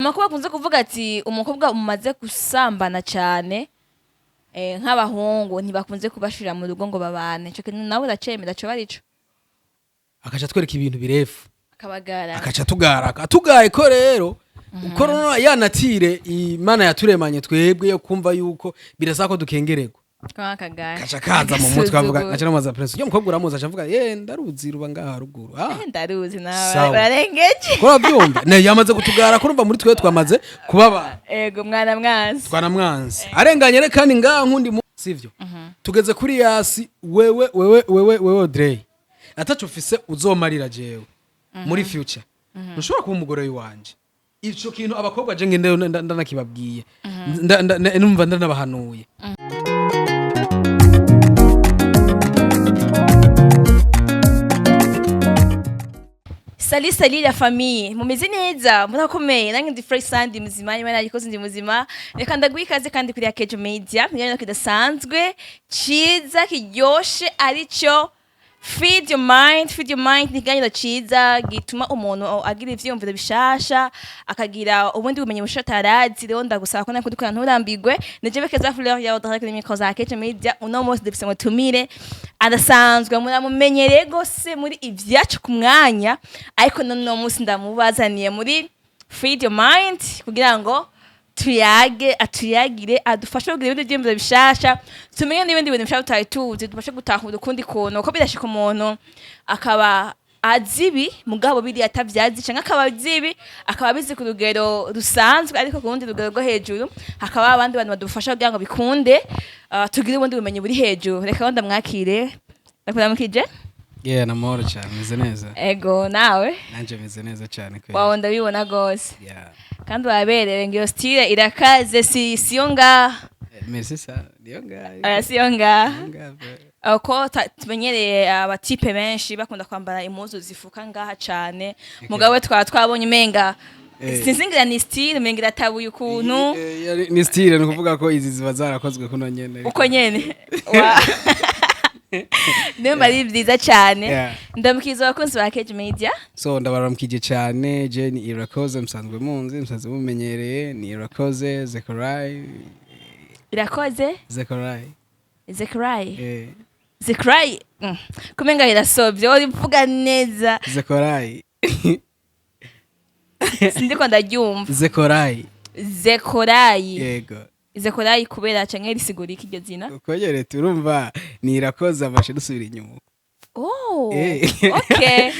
Amakuru bakunze kuvuga ati umukobwa umaze gusambana cyane, nk'abahungu ntibakunze kubashira mu rugo ngo babane. Ico kintu nawe uracemera, coba arico? Akaca atwereka ibintu birefu. Akabagara. Akaca atugara, atugaye ko rero uko rero ya natire Imana yaturemanye twebwe yo kumva yuko birasaba ko dukengererwa. Akagara. Kaca kaza mu mutwe avuga. Agasuzuguro. Aca namaza Prince, ujya mukobwa uramuzi? Aca avuga: "Ye, ndaruzi, ruba ngaha haruguru." Ah. Ndaruzi nawe. Sawa. Urarengeje. Ko urabyumva ne yamaze kutugara, kurumva muri twe twamaze kubaba. Ego, mwana mwanzi. Twanamwanzi arenganye rero kandi ngaha nkundi sivyo tugeze kuri yasi. Wewe, wewe, wewe, wewe Audrey, ataco ufise uzomarira jewe muri future, ntushobora kuba umugore w'iwanje. Ico kintu abakobwa je ngende ndanakibabwiye, numva ndanabahanuye. Salut, salut la famille, mumeze neza, murakomeye? Nange ndi Fresh Sand, muzima, Imana yagikoze, ndi muzima. Reka ndaguha ikaze kandi kuri Akejo Media, ikiganiro kidasanzwe ciza kiryoshe arico Feed Your Mind. Feed Your Mind ni ikiganiro ciza gituma umuntu agira ivyiyumviro bishasha, akagira ubundi bumenyi bushasha atarazi. Rero ndagusaba ko nakudukora nturambirwe. Nije Bekeza Fleur ya Audrey kuri micro za Akejo Media. Uno munsi dufise umutumire adasanzwe, muramumenyereye gose muri Ivyacu ku Mwanya, ariko none uno munsi ndamubazaniye muri Feed Your Mind kugira ngo tuyage, atuyagire, adufashe kugira ibindi vyiyumviro bishasha, tumenye n'ibindi bintu bishasha tutari tuzi, tubashe gutahura ukundi kuntu uko birashika umuntu akaba azi ibi mugabo biriya atavyazi, canke akaba azi ibi akaba abizi ku rugero rusanzwe, ariko ku rundi rugero rwo hejuru hakaba abandi bantu badufasha kugira ngo bikunde, tugire ubundi bumenyi buri hejuru. Reka wenda mwakire. Ndakuramukije. Yeah, namahoro cyane, meze neza. Ego, nawe? Nanje meze neza cyane kweli. Wawe ndabibona gose. Yeah. Kandi waberewe, ngiyo style irakaze, si siyo ngaha. Merci sa niyo ngayo. Aya, siyo ngaha. Niyo ngaha, bro. Uko tumenyereye abatipe benshi bakunda kwambara impuzu zifuka ngaha cane, mugabo twaba twabonye umenga sinzi ngira ni style, umenga iratabuye ukuntu. Ni style, ni ukuvuga ko izi ziba zarakozwe kuno nyene. Uko nyene. Ndumva ari vyiza cane. Ndamukiza abakunzi ba Cage Media. So ndabaramukije cyane. Je ni Irakoze, musanzwe munzi, musanzwe mumenyereye, ni Irakoze Zekorai. Irakoze. Zekorai. Zekurai. Eh. Zekurai. Kumenga irasobye, urivuga neza. Zekorai. Sindiko ndaryumva. Zekorai. Zekorai. Yego. Zekorai kubera canke risigura iki iryo zina? Uko nyene turumva ni Irakoze, amashe dusubira inyuma. Oh, ok.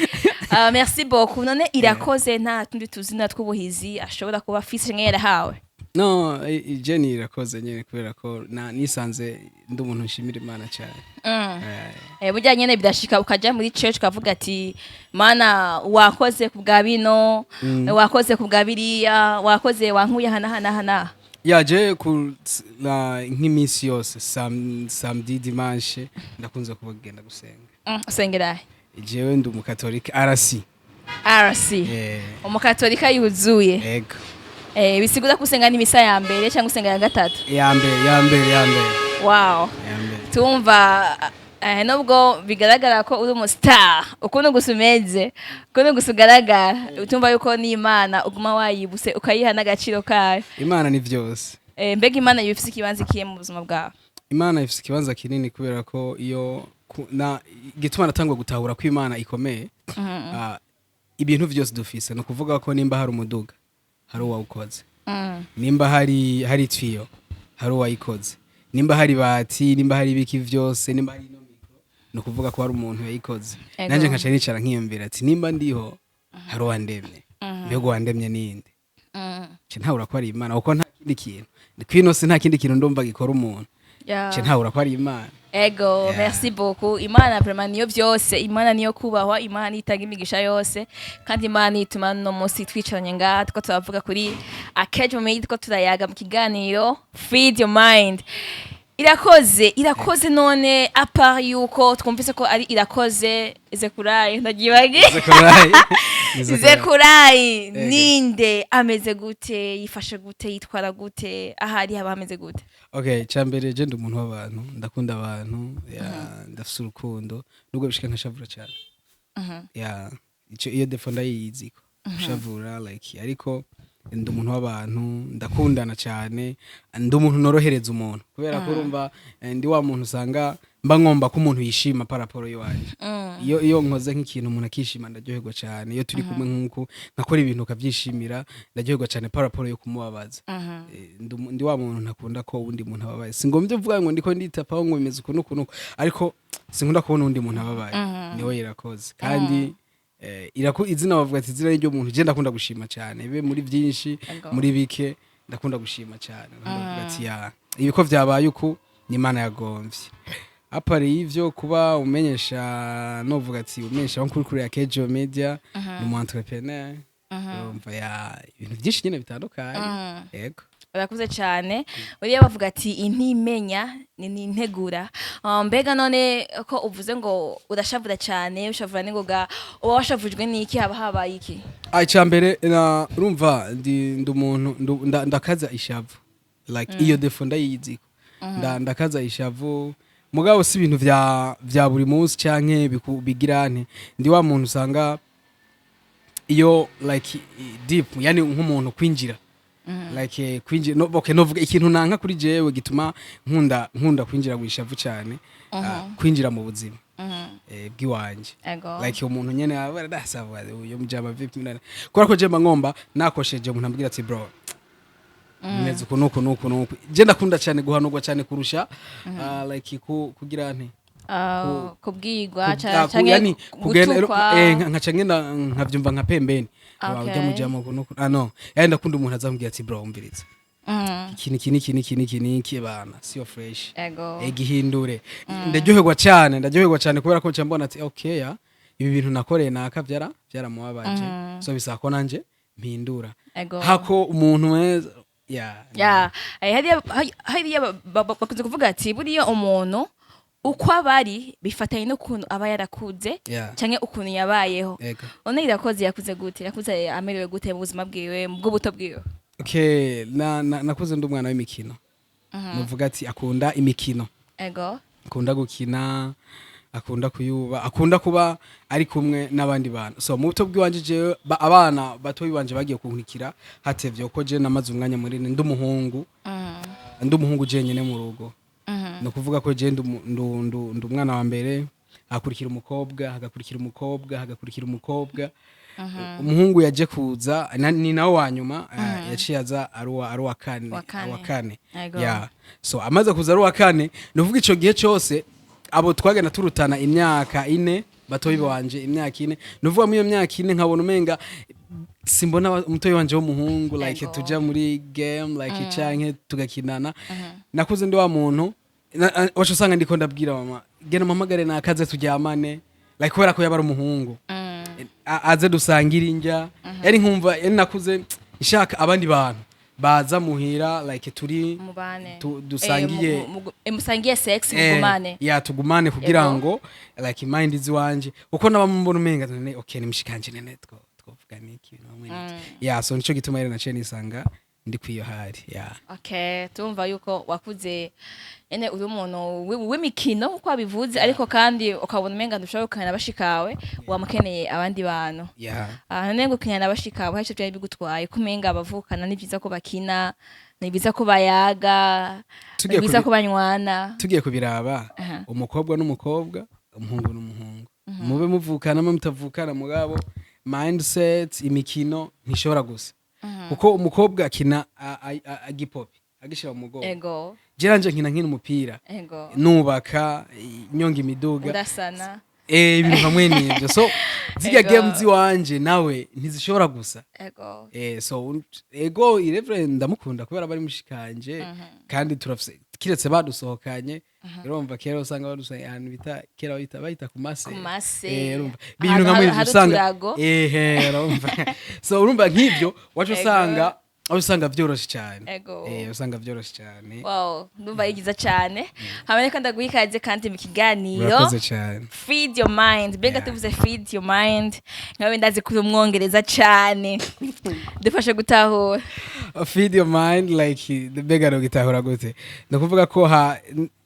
Merci beaucoup. None Irakoze nta tundi tuzina tw'ubuhizi ashobora kuba afise canke yarahawe? No, je ni Irakoze nyene kubera ko na nisanze ndi umuntu nshimira Imana cyane. Burya nyene birashika ukaja muri church ukavuga ati: "Mana, wakoze ku bwa bino, wakoze ku bwa biriya, wakoze wankuye aha n'aha n'aha n'aha." Yaje ku na nk'iminsi yose samedi, dimanche ndakunze kubagenda gusenga. Usengera he? Jewe ndi umukatolika RC. RC. Eh. Umukatolika yuzuye. Ego. Bisigura ko usenga n'imisa ya mbere cyangwa usenga ya gatatu? Ya mbere, ya mbere, ya mbere. Wow. Ya mbere. Tumva nubwo bigaragara ko uri umustar, ukuntu gusa umeze, ukuntu gusa ugaragara, utumva yuko n'Imana uguma wayibuse ukayiha n'agaciro kayo. Imana ni byose. Mbega Imana yufise ikibanza ikiye mu buzima bwawe? Imana ifise ikibanza kinini kubera ko iyo na igituma natangwa gutahura ko Imana ikomeye, ibintu byose dufise, ni ukuvuga ko nimba hari umuduga hari uwawukoze, nimba hari tiyo hari uwayikoze, nimba hari bati, nimba hari ibiki vyose, nimba hari ino micro, ni ukuvuga ko hari umuntu yayikoze. Nanje nkaca nicara nkiyumvira ati: "Nimba ndiho hari uwandemye, mbega uwandemye ninde?" Nca ntahura ko ari Imana, kuko nta kindi kintu kwino si, nta kindi kintu ndumva gikora umuntu. Nca ntahura ko ari Imana. Ego. Merci beaucoup. Imana vraiment niyo byose, Imana niyo kubahwa, Imana itanga imigisha yose, kandi Imana ituma no munsi twicaranye ngaha two turavuga kuri Akejo Media, two turayaga mu kiganiro Feed Your Mind. Irakoze, Irakoze. None à part yuko twumvise ko ari Irakoze Zekurayi, ndagibagiye. Zekurayi. Zekurayi. Ego. Ninde, ameze gute, yifashe gute, yitwara gute, ahari haba hameze gute? Okay, cyambere je ndi umuntu w'abantu, ndakunda abantu, ndafise urukundo nubwo bishika nkashavura cyane. Ya, ico iyo défaut ndayiziko, gushavura like, ariko Ndi umuntu w'abantu, ndakundana cyane, ndi umuntu norohereza umuntu, kubera ko urumva ndi wa muntu usanga mba ngomba ko umuntu yishima par rapport y'iwanje. Iyo nkoze nk'ikintu umuntu akishima, ndaryoherwa cyane. Iyo turi kumwe nk'uko nkakora ibintu ukabyishimira, ndaryoherwa cyane par rapport yo kumubabaza. Ndi wa muntu ntakunda ko uwundi muntu ababaye. Si ngombwa uvuga ngo ndiko nditapaho ngo bimeze uku n'uku n'uku, ariko sinkunda kubona uwundi muntu ababaye. Niwe Irakoze. Kandi izina bavuga ati izina ry'umuntu. Je ndakunda gushima cyane, bibe muri byinshi, muri bike, ndakunda gushima cyane. Ndakunda kuvuga ati ya ibi ko vyabaye uku, ni Imana yagomvye. À part y'ivyo, kuba umenyesha, novuga ati umenyesha nko kuri ya Kejo Media, ni umu entrepreneur, urumva ya ibintu byinshi nyine bitandukanye. Yego. Urakuze cyane. Buriya bavuga ati intimenya ni integura. Mbega none ko uvuze ngo urashavura cyane, ushavura n'ingoga, uba washavujwe n'iki? Haba habaye iki? Ah, icya mbere na urumva ndi umuntu ndakaza ishavu, like iyo défaut ndayiziko. Ndakaza ishavu, mugabo si ibintu vya buri munsi canke bigira nte. Ndi wa muntu usanga iyo like deep, yani nk'umuntu kwinjira, like kwinjira, no, okay, novuga ikintu nanka kuri jewe gituma nkunda kwinjira mu ishavu cyane, kwinjira mu buzima bw'iwanje. Like umuntu nyene aba dasaba uyo mujama vipi nana, kubera ko je mba ngomba nakosheje umuntu ambwira ati bro, bimeze uku nuku nuku nuku. Je ndakunda cyane guhanurwa cyane kurusha like kugira nte? Kubwirwa canke yani kugenda gutukwa. Nkaca ngenda nkavyumva nka pembeni. Ujya mujama uku nuku. Ah no, yani ndakunda umuntu azambwira ati bro, umviriza, iki niki niki niki niki niki, bana, sio fresh. Gihindure. Ndaryoherwa cyane, ndaryoherwa cyane, kubera ko nca mbona ati okay, ya ibi bintu nakoreye naka byaramubabaje, so bisaba ko nanje mpindura. Hako umuntu weza ya. Ya, hariya bakunze kuvuga ati buriya umuntu uko aba ari bifatanye n'ukuntu aba yarakuze canke ukuntu yabayeho. None Irakoze yakuze gute? Yakuze amerewe gute mu buzima bwiwe, mu bw'ubuto bwiwe? Okay, nakuze ndi umwana w'imikino, nuvuga ati akunda imikino, akunda gukina, akunda kuyuba, akunda kuba ari kumwe n'abandi bantu. So mu buto bw'iwanje jewe abana bato b'iwanje bagiye kunkurikira hatevye, kuko je namaze umwanya munini ndi umuhungu, ndi umuhungu jenyine mu rugo. Ni ukuvuga ko je ndi umwana wa mbere, hakurikira umukobwa, hagakurikira umukobwa, hagakurikira umukobwa. Umuhungu yaje kuza ni nawe wa nyuma, yaciye aza ari uwa kane. Wa kane. Uwa kane. Yeah. So amaze kuza ari uwa kane, ni ukuvuga ico gihe cose abo twagenda turutana imyaka 4, batoyi banje imyaka 4. Ni ukuvuga muri iyo myaka 4 nkabona umenga simbona umutoyi wanje w'umuhungu, like tuja muri game, like canke tugakinana. Nakuze ndi wa muntu wacu usanga ndiko ndabwira mama gena mpamagare nakaze turyamane, like kubera ko yaba ari umuhungu, aze dusangire indya. Yari nkumva yari nakuze nshaka abandi bantu baza muhira, like turi mubane. Dusangiye. Musangiye sex, mugumane. Ya, tugumane kugira ngo like mind ziwanje, uko naba mbona umenga none okay, nimushikanje nene twovuga niki, ibintu hamwe n'iki. Yeah, so nico gituma rero naciye nisanga ndi kwiyo hari, yeah. Okay, tumva yuko wakuze ene uri umuntu w'imikino nkuko wabivuze, ariko kandi ukabona umenga ntushobora gukina na bashikawe, wamukeneye abandi bantu. Ah, none gukina na bashikawe hari ico vyari bigutwaye? Ko umenga abavukana ni vyiza ko bakina, ni vyiza ko bayaga, ni Tugiye vyiza ko banywana. Tugiye kubiraba, umukobwa n'umukobwa, umuhungu n'umuhungu, mube muvukana, mube mutavukana, mugabo mindset, imikino ntishobora gusa, kuko umukobwa akina agipopi agishira mu mugongo. Je nanje nkina umupira, nubaka, nyonga imiduga. Urasana. Ibintu hamwe n'ibyo. So zirya games iwanje nawe ntizishobora gusa. So ego irevre ndamukunda kubera bari mushikanje, kandi turafise kiretse badusohokanye. Urumva kera usanga badusohokanye ahantu bita kera bayita ku mase. Ku mase. Urumva Ahantu ibintu nka mw'ivyo hari usanga uturago. Ehe, urumva, so urumva nk'ibyo wacu usanga aho usanga vyoroshe cyane. Usanga vyoroshe cyane. Wow, ndumva ari byiza cyane. Hamwe reka ndaguha ikaze kandi mu kiganiro. Murakoze cyane. Feed your mind. Mbega tuvuze feed your mind, nkawe ndazi kuri umwongereza cyane, dufashe gutahura. Feed your mind, like mbega no gitahura gute? Ndakuvuga ko ha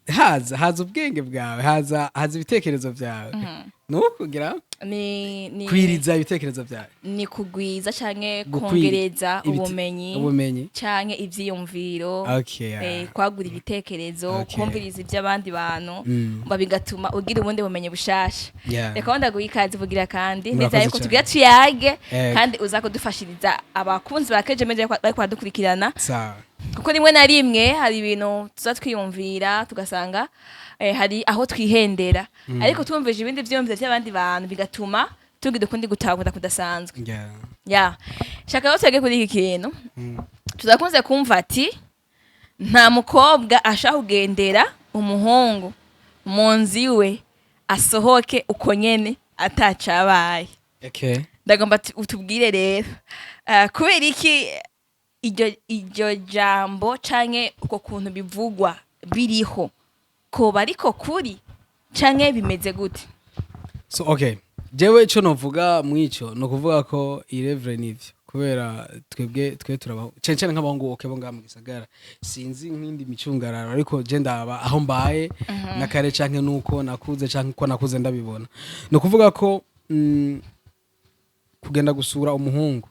Haza ubwenge bwawe, haza ibitekerezo byawe, nukugira Ni kwiriza ibitekerezo byawe. Ni kugwiza canke kongereza ubumenyi ubumenyi canke ivyiyumviro. Kwagura ibitekerezo, kumviriza ivy'abandi bantu, bigatuma ugira ubundi bumenyi bushasha. Reka wenda guha ikaze uvugira, kandi Murakoze ndizeye ko cyane. tugira tuyage kandi uza kudufashiriza abakunzi ba Keje Media bariko baradukurikirana, Sawa. kuko rimwe na rimwe hari ibintu tuza twiyumvira tugasanga hari aho twihendera, ariko twumvije ibindi vyiyumviro vy'abandi bantu bigatuma tugira ukundi gutahura kudasanzwe. Ya, shaka rero twege kuri iki kintu. Tuzakunze kumva ati nta mukobwa ashaka kugendera umuhungu mu nzu iwe asohoke uko nyene atacabaye. Ndagomba utubwire rero, kubera iki iryo jambo canke uko kuntu bivugwa biriho, koba ariko kuri canke bimeze gute? So okay, jewe ico novuga mwico no kuvuga ko irevre nivyo, kubera twebwe twe turabaho cyane cyane nk'abahungu, okay, bo ngaha mu gisagara, sinzi nk'indi micungararo, ariko je ndaba aho mbaye na kare canke nuko nakuze canke uko nakuze ndabibona, ni ukuvuga ko kugenda gusura umuhungu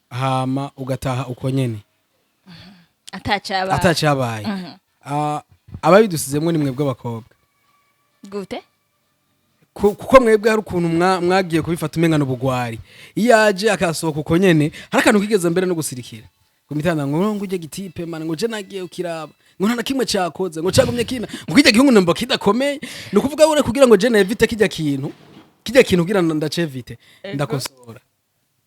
hama ugataha uko nyene atacabaye atacabaye, ababidusizemwo ni mwebwe abakobwa. Gute? Kuko mwebwe hari ukuntu mwagiye kubifata umenga n'ubugwari. Iyo aje akasohoka uko nyene, hari akantu kigeze mbere no gusirikira ku mitanda ngo ujye gitipe mana, ngo je nagiye ukiraba, ngo nta na kimwe cyakoze, ngo cagumye kina, ngo kijya gihungu numva kidakomeye. Ni ukuvuga ure kugira ngo je nevite kijya kintu kugira ngo ndacevite, ndakosora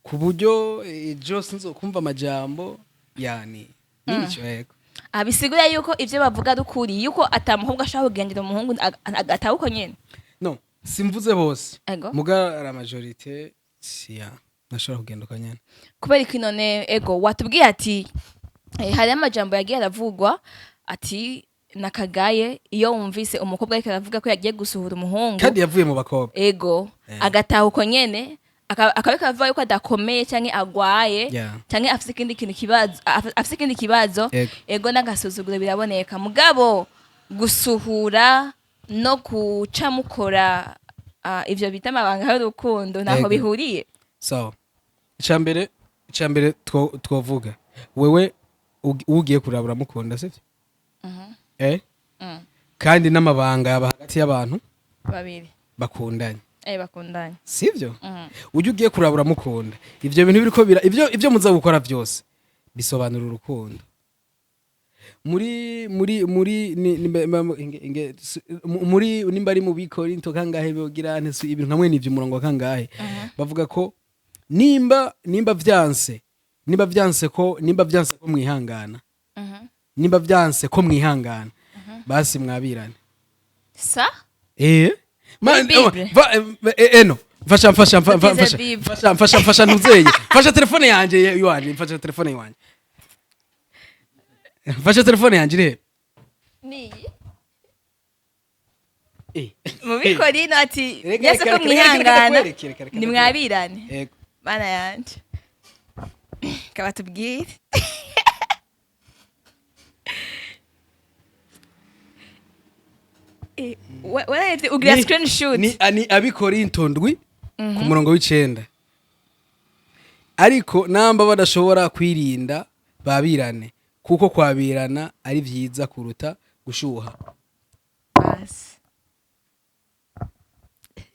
ku buryo ejo sinzokumva amajambo yani nico, yego. Abisigura yuko ivyo bavuga ari ukuri, yuko ata muhungu ashobora kugendera umuhungu agataha uko nyene? No, simvuze bose. Muga la majorité siya nashobora kugenda uko nyene. Kubera iki none? Ego, watubwiye ati hari amajambo yagiye aravugwa ati nakagaye iyo wumvise umukobwa ariko aravuga ko yagiye gusuhura umuhungu kandi yavuye mu bakobwa. Ego, agataha uko nyene, akaba avuga yuko adakomeye canke agwaye canke afise ikindi kintu kibazo, afise ikindi kibazo. Ego, n'agasuzuguro biraboneka, mugabo gusuhura no kuca mukora ivyo bita amabanga y'urukundo ntaho bihuriye. Sawa, icambere twovuga, wewe ugiye kuraba uramukunda, sivyo? Kandi n'amabanga yaba hagati y'abantu babiri bakundanye. Bakundanye. Sivyo? Mhm. Ujya ugiye kuraba uramukunda, ivyo bintu biriko bira ivyo muza gukora byose bisobanura urukundo muri ni, inge, muri nimba ari mu Bikorinto kangahe bogira nte ibintu nkamwe n'ivyo, umurongo wa kangahe, bavuga ko nimba vyanse ko mwihangana, nimba vyanse ko mwihangana, basi mwabirane. Sa Man, Muri Bible? Eno mfasha mfasha Utize mfasha Bible. Mfasha ntuzeye, mfasha telefone yanje iwanje, mfasha telefone iwanje, mfasha telefone yanje irihe? Niyi. Mu Bikorino ati Reka, yese reka, ko reka, reka, reka, mwihangana ndakwereke, reka, reka, nimwabirane. Yego. Bana yanje, kaba tubwire. Waravye ugira screenshot? Ni Abikorinto 7 ku murongo w'9: ariko namba badashobora kwirinda babirane, kuko kwabirana ari vyiza kuruta gushuha. Basi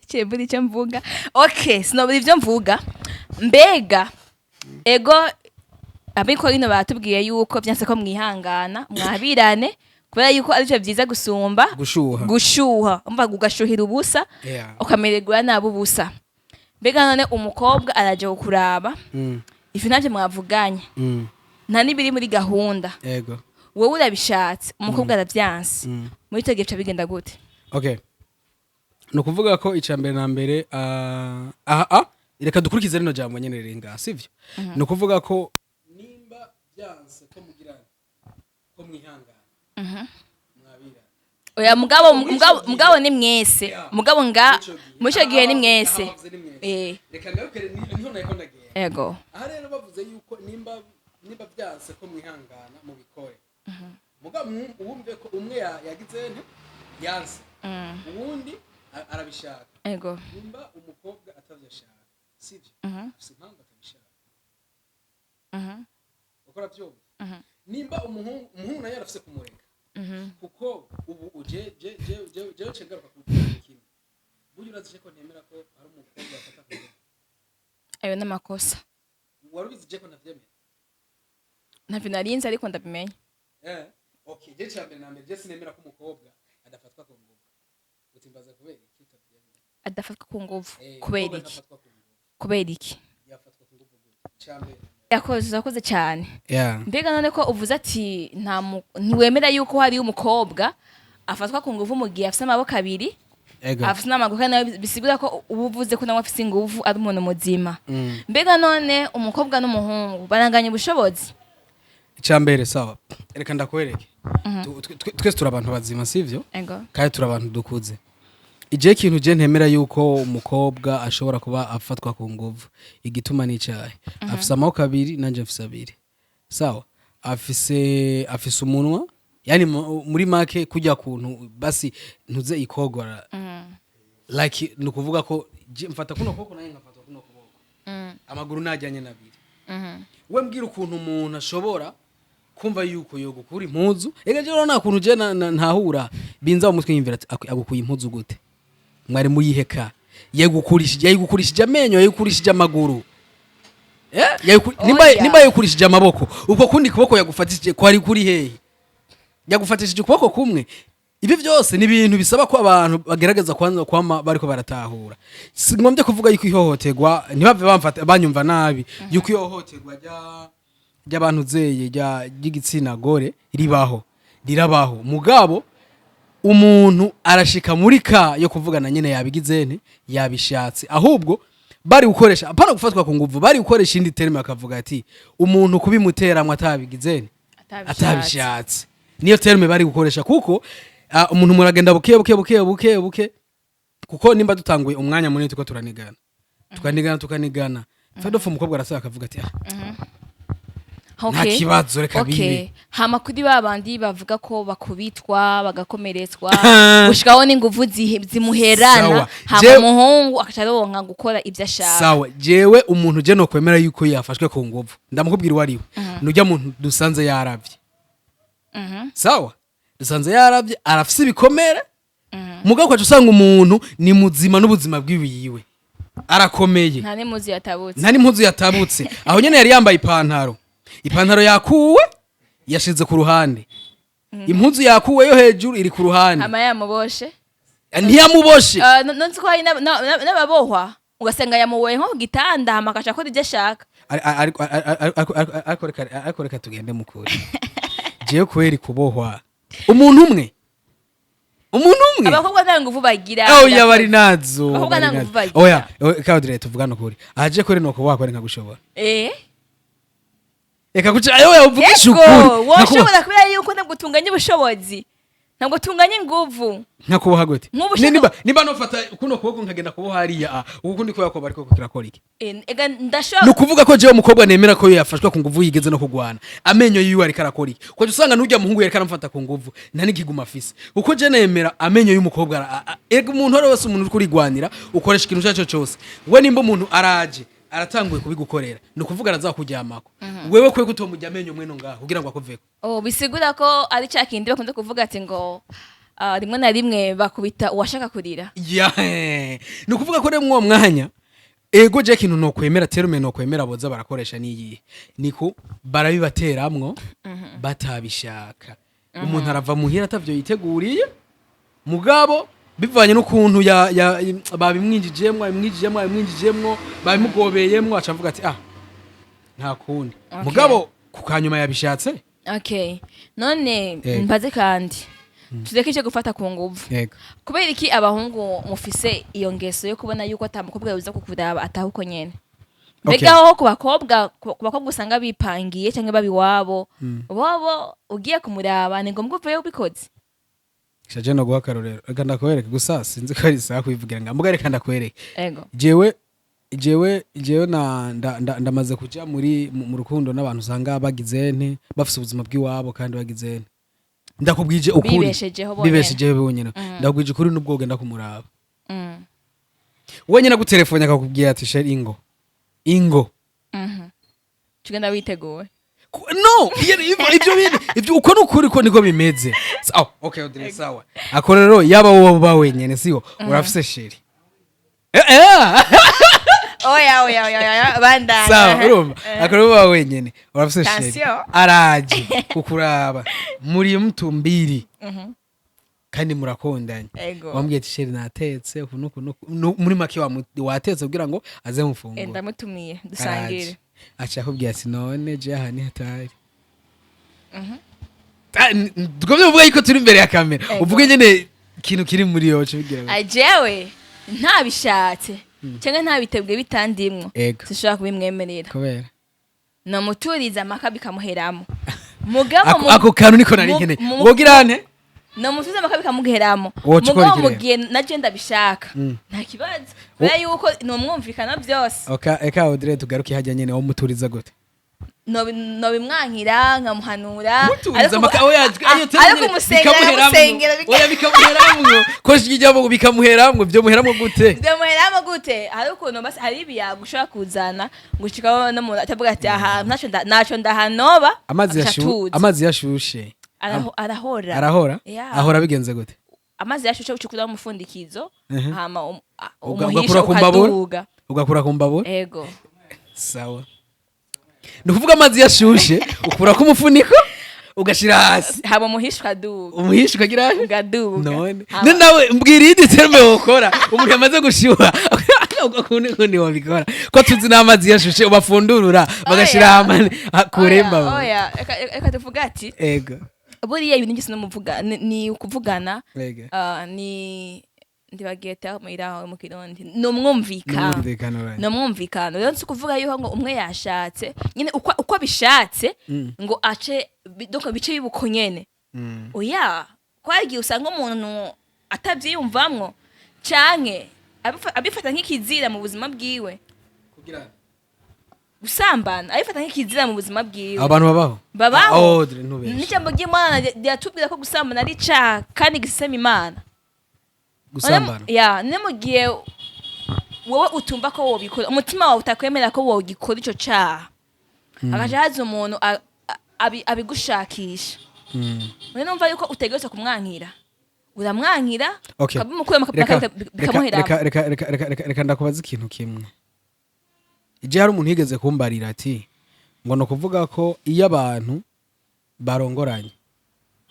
cebura icyo mvuga, okay, sinobura ivyo mvuga. Mbega ego, Abikorino batubwiye yuko vyanse ko mwihangana mwabirane, kubera yuko arivyo vyiza gusumba gushuha. Gushuha, umva, ugashuhira ubusa, ukamererwa nabi ubusa. Mbega none umukobwa araje kukuraba, ivyo ntavyo mwavuganye, nta n'ibiri muri gahunda, wowe urabishatse, umukobwa aravyanse, muri ico gihe bica bigenda gute? Okay, ni ukuvuga ko icya mbere na mbere, aha reka dukurikize rino jambo nyene riri ngaha, sivyo? Ni ukuvuga ko nimba byanse ko mugirana ko mwihangana, mwabirana. Oya, mugabo ni mwese, mugabo nga muri ico gihe ni mwese. Aha bavuze ni mwese. Reka ngaruke niho nariko ndagenda. Ego. Aha rero bavuze yuko nimba byanse ko mwihangana mubikore. Muga wumve ko umwe yagize nte, yanse, uwundi arabishaka. Nimba umukobwa atavyashaka, sivyo, afise impamvu atabishaka. Uko uravyumva, nimba umuhungu nawe yarafise kumureka, kuko ubu uje je je je je nce ngaruka ku kintu kimwe. Burya urazi ko ntemera ko hari umukobwa afata ku ngufu? Ayo n'amakosa. Wari ubizi je ko ntavyemera? Ntavyo narinzi, ariko ndabimenya. Okay, je cya mbere na mbere, je sinemera ko umukobwa adafatwa ku ngufu. Utimbaza kubera iki utavyemera? Adafatwa ku nguvu? Eh, Kubera umukobwa iki? adafatwa ku ngufu. Kubera iki? Yafatwa ku ngufu gute? Cya mbere. Yakoze, urakoze cyane. Mbega none ko uvuze ati ntiwemera yuko hariyo umukobwa afatwa ku nguvu mu gihe afise amaboko abiri, afise n'amaguru, kandi nawe bisigura ko uba uvuze ko nawe afise inguvu, ari umuntu muzima. Mbega none umukobwa n'umuhungu baranganya ubushobozi? Icya mbere, sawa, reka ndakwereke. Twese turi abantu bazima, sivyo? Ego. Kandi turi abantu dukuze. Ije kintu je ntemera yuko umukobwa ashobora kuba afatwa ku nguvu, igituma ni icahe? Afise amaboko abiri, nanje mfise abiri, sawa. Afise umunwa, yani muri make kujya kuntu basi ntuze ikogora, like ni ukuvuga ko mfata kuno kuboko, naye nkafata kuno kuboko, amaguru najyanye nabiri. We mbwira ukuntu umuntu ashobora kumva yuko yogukura impuzu. Ega je urabona ukuntu je ntahura binza mu mutwe, yimvira ati agukuye impuzu gute? Mwari muyiheka, yayigukurishije amenyo, yayigukurishije amaguru. Oya. Nimba yayigukurishije amaboko, uko kundi kuboko yagufatishije kwari kuri hehe? Yagufatishije ukuboko kumwe. Ibi byose ni ibintu bisaba ko abantu bagerageza kwanza kwama bariko baratahura. Si ngombye kuvuga yuko ihohoterwa, ntibave bamfata banyumva nabi, yuko ihohoterwa ry'abantu zeye ry'igitsina gore ribaho, rirabaho. Mugabo umuntu arashika muri ka yo kuvugana nyene yabigize nte, yabishatse. Ahubwo bari gukoresha, apana gufatwa ku nguvu, bari gukoresha indi terme, bakavuga ati umuntu kubimuteramwe atabigize nte, atabishatse. Niyo terme bari gukoresha, kuko umuntu muragenda buke buke buke buke buke, kuko nimba dutanguye umwanya munini tuko turanigana, tukanigana, tukanigana, fadofu, umukobwa arasaba akavuga ati: "Ah, nta kibazo, reka bibe." Hama kuri ba bandi bavuga ko bakubitwa, bagakomeretswa, gushikaho n'inguvu zimuherana, Sawa. hama umuhungu akaca aronka gukora ibyo ashaka. Sawa, jewe umuntu je nokwemera yuko yafashwe ku nguvu, ndamukubwira uwo ariwe: nujya muntu dusanze yaravye. Sawa, dusanze yaravye, arafise ibikomere, mugabo ukaca usanga umuntu ni muzima n'ubuzima bwiwiwe arakomeye. Nta n'impuzu yatabutse. Nta n'impuzu yatabutse. Aho nyene yari yambaye ipantaro, ipantaro yakuwe yashize ku ruhande, impuzu yakuwe yo hejuru iri ku ruhande. Hama yamuboshe? Ntiyamuboshe. Ah, nonzi ko hari n'ababohwa, ugasanga yamuboye nko ku gitanda, hama akaca akora ibyo ashaka. Ariko reka tugende mukuri. Jewe kweri kubohwa umuntu umwe, umuntu umwe. Abakobwa nta nguvu bagira. Oya, bari nazo. Abakobwa Bari nta nazo. nguvu bagira. Oya, Kadire, tuvugane ukuri. Aje kweri no kubohwa kweri nkagushobora. Reka kuca ayo, uvugisha Yego. ukuri. Woshobora, kubera yuko ntabwo tunganya ubushobozi, ntabwo tunganya inguvu. Nkakuboha gute? Nk'ubu ushaka- Nimba nofata kuno kuboko nkagenda kuboha hariya, uku kundi kuboko bariko kirakora iki? Ega Ni ndashobora. ukuvuga ko jewe umukobwa nemera ko yafashwe ku nguvu yigeze no kugwana, amenyo yiwe ariko arakora iki? Kuko usanga n'urya muhungu yariko aramufata ku nguvu nta n'ikiguma afise, kuko je nemera amenyo y'umukobwa ega umuntu uwo ari we wese, umuntu uriko urigwanira ukoresha ikintu icyo ari cyo cyose. We nimba umuntu araje aratanguye kubigukorera, ni ukuvuga arazakuryamako, wewe kwe kutomujya amenyo mweno ngaho kugira ngo akuveko. Oh, bisigura ko ari cya kindi bakunze kuvuga ati ngo rimwe na rimwe bakubita uwashaka kurira. Ya, ni ukuvuga ko rero mwuwo mwanya, ego, je kintu nokwemera, terme nokwemera boza barakoresha niyihe? Niko barabibateramwo batabishaka. Umuntu arava muhira atavyo yiteguriye, mugabo bivanye n'ukuntu ya babimwinjijemwo, babimwinjijemwo, babimwinjijemwo, babimugobeyemwo, aca avuga ati: "Ah, nta kundi." Mugabo ku kanyuma yabishatse. Okay, none Yego. mbaze kandi, tureke icyo gufata ku nguvu. Yego. Kubera iki abahungu mufise iyo ngeso yo kubona yuko ata mukobwa yoza kukuraba ataha uko nyene? Mbega aho ku bakobwa usanga bipangiye cyangwa baba iwabo, bobo ugiye kumuraba ni ngombwa uveyo ubikoze? Shaje no guha akarorero, reka ndakwereke gusa, sinzi ko ari isaha kubivugira nga, mugabo reka ndakwereke. Ego. Jewe na ndamaze kuja muri mu rukundo n'abantu usanga bagize nte, bafise ubuzima bw'iwabo kandi bagize nte. Ndakubwije ukuri. Bibeshejeho bonyene. Bibeshejeho bonyene. Ndakubwije ukuri, nubwo ugenda kumuraba wenyine, agutelefone akakubwira ati: "Chéri, ingo, ingo." Tugenda witeguwe. No, ibyo bintu, ibyo uko nukuri ko niko bimeze. Oh, okay, Audrey, sawa. Ako rero yaba wowe uba wenyene, siho urafise chéri. Eh, eh. Oya, oya, oya, oya, bandanya. Sawa, urumva, ako rero uba wenyene, urafise chéri, Attention. araje kukuraba muri mtu mbiri kandi murakundanye. Wambwiye ati: "Chéri, natetse uku nuku nuku." Muri make watetse kugira ngo aze mufungure. Ndamutumiye dusangire. Araje, aca akubwira ati: "None je aha ni hatari." Tugomba kuvuga yuko turi imbere ya kamera. Uvuge nyene ikintu kiri muri yo bigira ngo- Ajewe ntabishatse cyangwa ntabitebwe bitandimwo, sinshobora kubimwemerera. Kubera? Namuturiza amaka bikamuheramo, mugabo Ako kantu niko nari nkeneye. Wogira nte? Namuturiza amaka bikamuheramo. Woca ukora Mugabo iki mu rero? gihe naje ndabishaka, nta kibazo, kubera yuko numwumvikana byose. Oka eka, Audrey, tugaruke hajya nyene, wo muturiza gute? Nobimwankira nkamuhanura. Muturiza amaka, oya, ayo ariko umusengera, nkamusengera. Oya, bikamuheramwo ko shijya bikamuheramwo, byo muheramwo gute? Byamuheramo gute? Hari ukuntu basi hari ibiyago ushobora kuzana ngo ushikaho no muntu atavuga ati: "Aha ntacyo ndahanoba." Amazi Agaca yashu atuza. Amazi yashushe. Arahora. Arahora. Yeah. Ahora bigenze gute? Amazi yashushe ucukuraho umufundikizo, hama umuhisha Ugakura ku mbabura? ukaduga. Ugakura ku mbabura? Ego. Sawa, ni ukuvuga amazi yashushe ukurako umufuniko, ugashira hasi. Hama umuhisha ukaduga. Umuhisha ukagira? Ugaduga. None Hama- ne nawe mbwira iyindi terme wokora umuntu yamaze gushyuha, ukundi kundi wabikora, ko tuzi n'amazi yashushe ubafundurura bagashira Oya. hamwe kure Oya, mbabura. Oya, reka tuvuge ati buriya ibintu byose n'umuvuga ni ukuvugana. Ni ndibagiye terme iri aho mu Kirundi, ni umwumvikano. N'umwumvikano, right. Ni umwumvikano. Rero si ukuvuga yuko ngo umwe yashatse nyine uko abishatse ngo ace donc bice bibuko nyene. Oya, ko hari igihe usanga umuntu atabyiyumvamwo canke abifata nk'ikizira mu buzima bwiwe. Gusambana abifata nk'ikizira mu buzima bwiwe. Abantu babaho. Babaho. Ah, Audrey, ntubeshe. N'ijambo ry'Imana riratubwira ko gusambana ari icaha kandi gisema Imana. Gusambana? Ya, ne mu gihe wowe utumva ko wobikora, umutima wawe utakwemera ko wogikora ico caha, hagaca haza umuntu abigushakisha, none numva yuko utegerezwa kumwankira, uramwankira, ukabimukura, bikamuheramo. Reka ndakubaza ikintu kimwe. Ije hari umuntu yigeze kumbarira ati ngo ni ukuvuga ko iyo abantu barongoranye,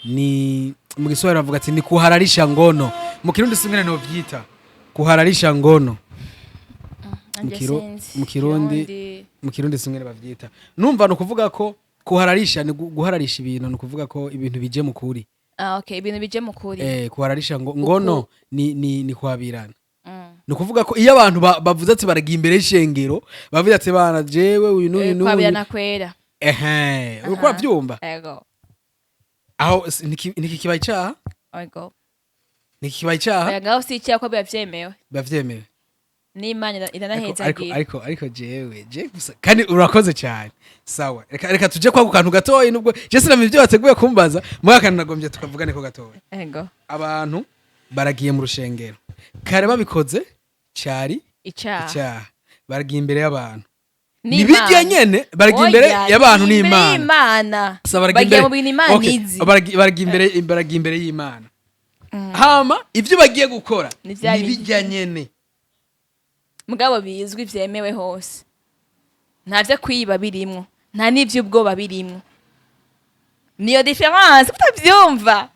ni mu Giswahili bavuga ati ni kuhalalisha ngono, mu Kirundi simwe no vyita kuhalalisha ngono. Nanjye sinzi. Mu Kirundi, mu Kirundi simwe bavyita. Numva ni ukuvuga ko kuhalalisha ni guhararisha ibintu, ni ukuvuga ko ibintu bije mu kuri. Ah, okay, ibintu bije mu kuri. Kuhalalisha ngo ngono ni kwabirana. Ni ukuvuga ko iyo abantu bavuze ati baragiye imbere y'ishengero, bavuze ati: "Bana, jewe uyu n'uyu n'uyu." Kwabirana kwera. Ehe, uriko uravyumva? Ego. Aho niki kibaye icaha? Ego. Niki kibaye icaha? Oya, ngaho si icyaha ko biba vyemewe. Biba vyemewe. N'Imana Ariko iranahezagira. Ariko jewe je gusa kandi urakoze cyane. Sawa, reka tuje kwa kantu gatoyi, nubwo je sinamenye ibyo wateguye kumbaza, muri akantu nagombye tukavugane ko gatoyi. Ego. Abantu baragiye mu rushengero, kare babikoze cyari Icaha. icyaha, baragiye imbere y'abantu. N'Imana. Ni bijya nyene, baragiye imbere Oya, y'abantu ni imbere n'Imana. y'Imana. Sa baragiye Bagiye imbere mu bintu Imana izi. Baragiye imbere y'Imana, hama ibyo bagiye gukora Ni vya ni bindi. bijya nyene. Mugabo bizwi, vyemewe hose, nta vyo kwiba birimwo, nta n'ivy'ubwoba birimwo. Niyo différence utavyumva.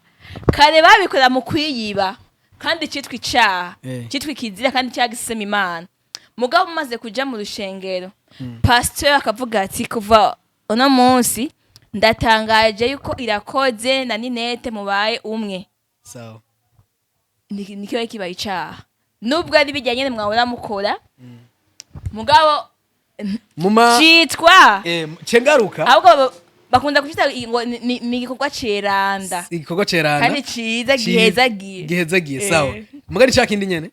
Kare babikora mu kwiyiba kandi citwa icaha, citwa ikizira kandi cagisema Imana. Mugabo umaze kuja mu rushengero, pasteur akavuga ati: "Kuva uno munsi ndatangaje yuko Irakoze na Ninete mubaye umwe." Sawa. Nikiba kibaye icaha nubwo ari bijyanye nyene mwahora mukora, mugabo muma citwa cengaruka. Ahubwo bakunda kucita ngo ni igikorwa ceranda. Igikorwa ceranda. Kandi ciza, gihezagiye. Gihezagiye. Sawa. Mugari ca kindi nyene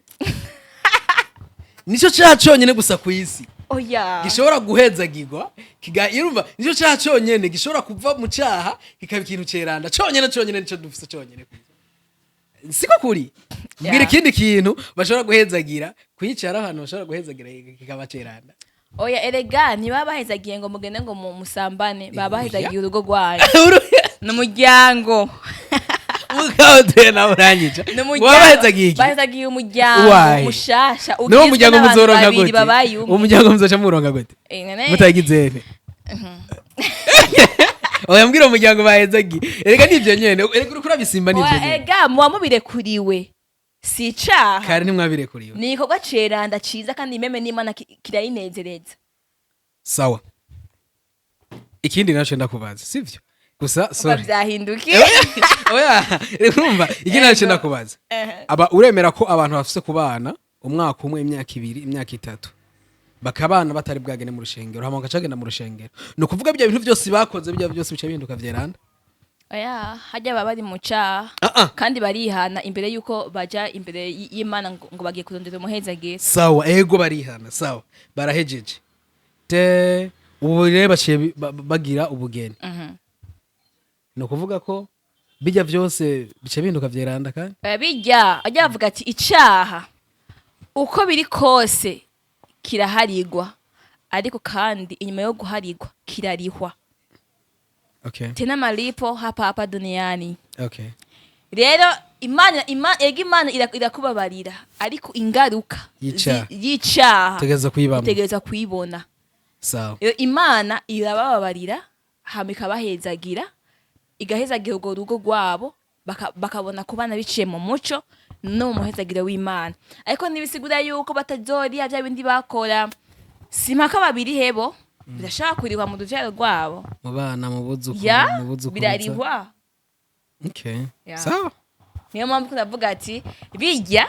nico caha conyene gusa kw'isi. Oya. Gishobora guhezagirwa urumva nicyo cyaha cyonyene gishobora kuva mu cyaha kikaba ikintu ceranda cyonyene. Cyonyene nico dufise cyonyene, siko kuri? Mbwira. Ikindi kintu bashobora guhezagira kuyicara ahantu bashobora guhezagira kikaba ceranda. Oya, erega ntibaba bahezagiye ngo mugende ngo musambane, baba bahezagiye urugo rwanyu n'umuryango. Mukawuteye nawe uranyica. N'umuryango. Baba bahezagiye iki? Bahezagiye umuryango Why? mushasha N'uwo ugizwe muryango n'abantu muzoronka babiri gute? babaye umwe. Umuryango muzoca muronka gute Eh, none- mutagize nte? Oya, mbwira umuryango bahezagiye. Erega nivyo nyene, erega uriko urabisimba, nivyo Oya, nyene. ega muba mubirekuriwe, si icaha. Kare ntimwabirekuriwe. Ni igikorwa ceranda ciza kandi même n'Imana kirayinezereza. Sawa, ikindi naco ndakubaza, sivyo gusa. Uba Sorry. vyahindukiye. Oya, urumva, ikindi naco ndakubaza. Aba uremera ko abantu bafise kubana umwaka umwe, imyaka 2, imyaka 3, bakabana batari bwagene mu rushengero, hama bakacagenda mu rushengero, ni ukuvuga bya bintu byose bakoze, bya byose bica bihinduka vyeranda? Oya, hajya baba bari mu caha Ah, ah. kandi barihana imbere yuko baja imbere y'Imana ngo bagiye kurondera umuhezagiro. Sawa, ego, barihana, sawa, barahejeje te. Ubu rero baciye bagira ubugeni. Ni ukuvuga ko bijya byose bica bihinduka vyeranda kandi? Oya, bijya ajya bavuga ati icaha uko biri kose kiraharigwa, ariko kandi inyuma yo guharigwa kirarihwa. Tena malipo hapa hapa duniani. Rero Imana, ega Imana irakubabarira, ariko ingaruka Y'icaha. Y'icaha Utegereza kuyibamwo. utegereza kuyibona. Rero Imana irabababarira, hama ikabahezagira, igahezagira urwo rugo rwabo, bakabona kubana biciye mu muco no mu muhezagiro w'Imana, ariko ntibisigura yuko batazoriya bya bindi bakora. Si impaka babiri hebo birashobora kurihwa mu ruvyaro rwabo. Mu bana, mu buzukuru. Ya. Mu buzukuruza. Birarihwa. Ya. Sawa. Niyo mpamvu kudavuga ati bijya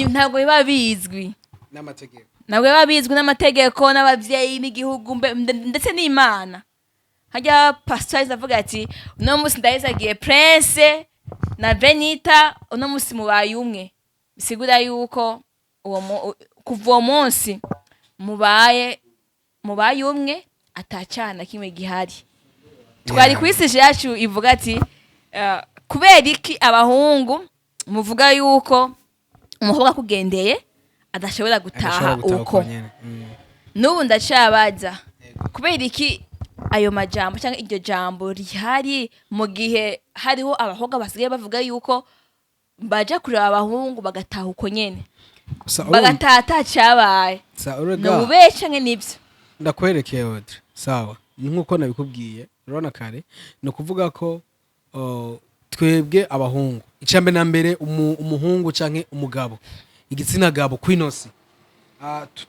ntabwo biba bizwi n'amategeko. Ntabwo biba bizwi n'amategeko n'abavyeyi n'igihugu ndetse n'Imana. Hajya pastor avuga ati uno munsi ndahezagiye Prince na Benita, uno munsi mubaye umwe, bisigura yuko kuva uwo munsi mubaye umwe, atacana na kimwe gihari. Twari ku isi yacu ivuga ati kubera iki abahungu muvuga yuko umukobwa akugendeye adashobora gutaha Adashobora gutaha uko? nyene. N'ubu ndacabaza, kubera iki ayo majambo cyangwa iryo jambo rihari mu gihe hariho abakobwa basigaye bavuga yuko baja kureba abahungu bagataha uko nyene, Sa urumva- bagataha atacyabaye? Sa Ni urega ububehe canke nibyo? Ndakwerekeye, Audrey. Sawa, ni nkuko nabikubwiye, urabona kare, ni ukuvuga ko twebwe abahungu, icambere na mbere, umuhungu canke umugabo, igitsina gabo kwinosi,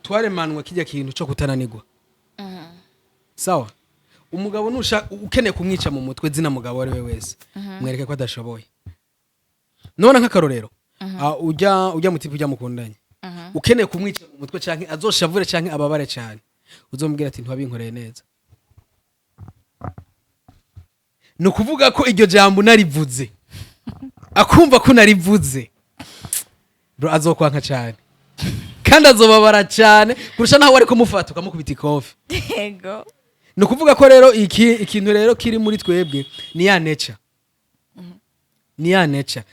twaremanwe kijya kintu cyo kutananirwa. Sawa, umugabo nusha ukeneye kumwica mu mutwe, zina mugabo ari we wese, mwereke ko adashoboye. None nk'akarorero, ujya mutipe ujya mukundanye, ukeneye kumwica mu mutwe canke azoshavure canke ababare cyane, uzomubwira ati ntiwabinkoreye neza. Ni ukuvuga ko iryo jambo unarivuze akumva ko unarivuze, bro, azokwanka cyane kandi azobabara cyane kurusha naho wari kumufata ukamukubita ikofi. Ni ukuvuga ko rero iki ikintu rero kiri muri twebwe ni ya nature, ni ya nature.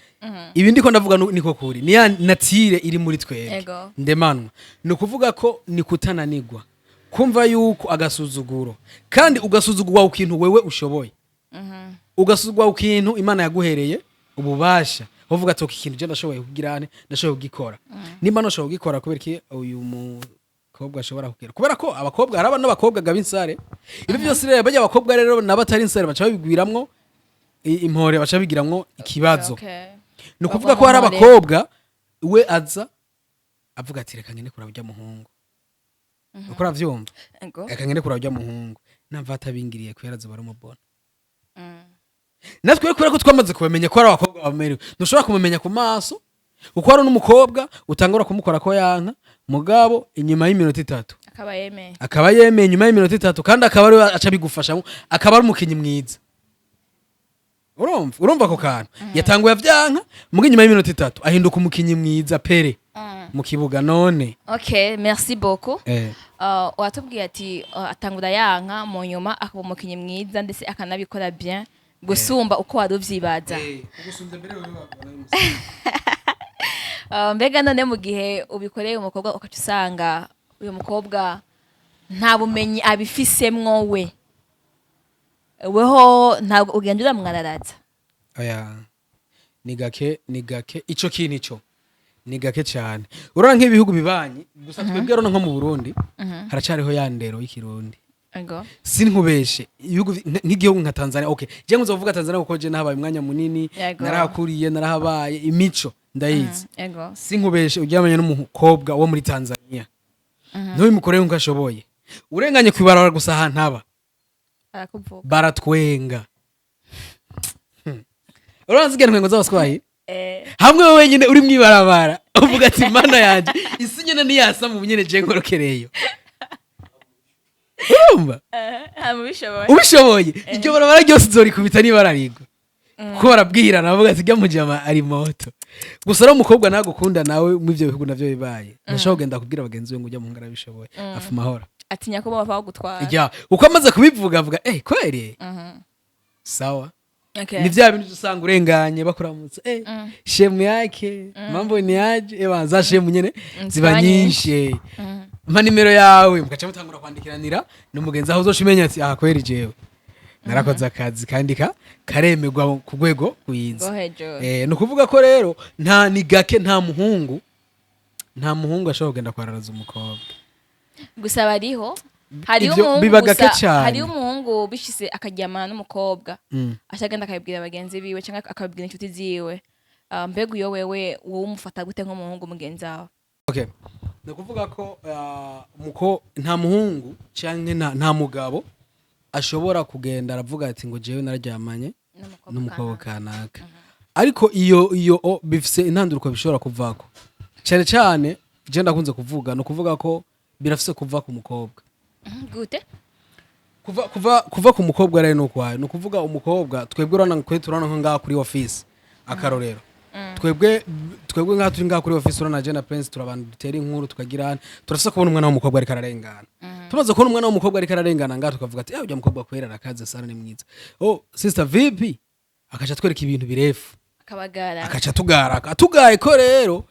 Ibi ndiko ndavuga niko kuri, ni ya nature iri muri twebwe ndemanwa. Ni ukuvuga ko ni kutananirwa, kumva yuko agasuzuguro, kandi ugasuzugurwa ku kintu wewe ushoboye, ugasuzugurwa ku kintu Imana yaguhereye ububasha, uvuga ati: "Ok, ikintu je ndashoboye kugira ane, ndashoboye kugikora. Nimba ntashoboye kugikora, kubera iki uyu mukobwa ashobora kugira?" Kubera ko abakobwa, hari abana n'abakobwa gaba insare. Ibi byose rero, bajya abakobwa rero nabo atari insare baca babigwiramwo impore, baca babigiramwo ikibazo. Ni ukuvuga ko hari Bagwa mu mpore. abakobwa we aza avuga ati: "Reka ngende kuraba ujya muhungu." Uko uravyumva? Ego. "Reka ngende kuraba ujya muhungu, namva atabingiriye kubera azoba ari umubona." Natwe kubera ko twamaze kubamenya ko ari abakobwa bamerewe, ntushobora kumumenya ku maso, kuko hari n'umukobwa utangura kumukora ko yanka, mugabo inyuma y'iminota 3 akaba yemeye. Akaba yemeye inyuma y'iminota 3, kandi akaba ari we aca abigufashamo, akaba ari umukinnyi mwiza. Urumva ako kantu yatanguye avyanka, muga inyuma y'iminota 3 ahinduka umukinnyi mwiza pere. Mu kibuga none. Okay, merci beaucoup. Watubwiye ati atangura yanka, mu nyuma akaba umukinnyi mwiza, ndetse akanabikora bien gusumba uko wari uvyibaza. Ugusumbya mbere wewe. Mbega none mu gihe ubikoreye umukobwa, ukaca usanga uyu mukobwa nta bumenyi abifisemwo, we weho ntabwo ugenda uramwararaza? Oya, ni gake, ni gake. Ico kintu ico ni gake cyane. Urabona nk'ibihugu bibanyi gusa, twebwe rero nko mu Burundi haracariho ya ndero y'ikirundi. Sinkubeshe, ibihugu nk'igihugu nka Tanzania, okay, je nkuza kuvuga Tanzania kuko je nahabaye umwanya munini, narahakuriye, narahabaye, imico ndayizi. Sinkubeshe, uryamanye n'umukobwa wo muri Tanzania, ntubimukorere nkuko ashoboye, urenganye kwibarabara gusa ahantu aba, Arakuvuga. baratwenga. Urabona zigenda ntwengo z'abaswayi hamwe wowe wenyine uri mwibarabara, uvuga ati: "Mana yanje, isi nyene niyasa mu nyene je nkorokereyo." Urumva? Mubishoboye. Ubishoboye, iryo barabara ryose uzorikubita niba rigwa, kuko barabwirana, bavuga ati: "Mujama ari moto." Gusa rero umukobwa nagukunda nawe mu ivyo bihugu navyo bibaye, ntashobora kugenda kubwira bagenzi be ngo ujya muhungu arabishoboye, afa amahoro. Atinya ko bava bagutwara. Ya, uko amaze kubivuga avuga: "Eh, kweli, sawa." Ni vya bintu usanga urenganye bakuramutsa: "Eh, shemu yake, mambo ni aje?" Eba za shemu nyene ziba ziba nyinshi. "Mpa nimero yawe," mugaca mutangura kwandikiranira n'umugenzi, aho uzoca umenya ati: "Aha kweri jewe narakoze akazi," kandi ka karemerwa ku rwego rwiza. Rwo hejuru. Ni ukuvuga ko rero nta, ni gake, nta muhungu ashobora kugenda kwararaza umukobwa. Gusa bariho, hariho Ivyo umuhungu biba gake gusa cane. Hariho umuhungu bishise akaryamana n'umukobwa, ashagenda akabibwira bagenzi biwe cyangwa akabibwira inshuti ziwe. Mbega uyo wewe wowe umufata gute nk'umuhungu mugenzi wawe? Okay, ni ukuvuga ko muko nta muhungu canke nta mugabo ashobora kugenda aravuga ati ngo jewe nararyamanye n'umukobwa kanaka. Ariko iyo bifise intanduruko bishobora kuvako cyane cyane. Je ndakunze kuvuga, ni ukuvuga ko birafise kuva ku mukobwa. Gute? Kuva ku mukobwa rero ni ukwayo. Ni ukuvuga umukobwa, twebwe urabona kwe, turabona nko ngaha kuri office, akarorero, twebwe ngaha turi ngaha kuri office, urabona je na Prince turi abantu dutera inkuru, tukagira, turafise kubona umwana w'umukobwa ariko ararengana. Tumaze kubona umwana w'umukobwa ariko ararengana ngaha, tukavuga ati: "Eh, ujya mukobwa kwera arakaze sana, ni mwiza. Oh sister, vipi?" Akaca atwereka ibintu birefu. Akabagara. Akaca tugaraka atugaye ko rero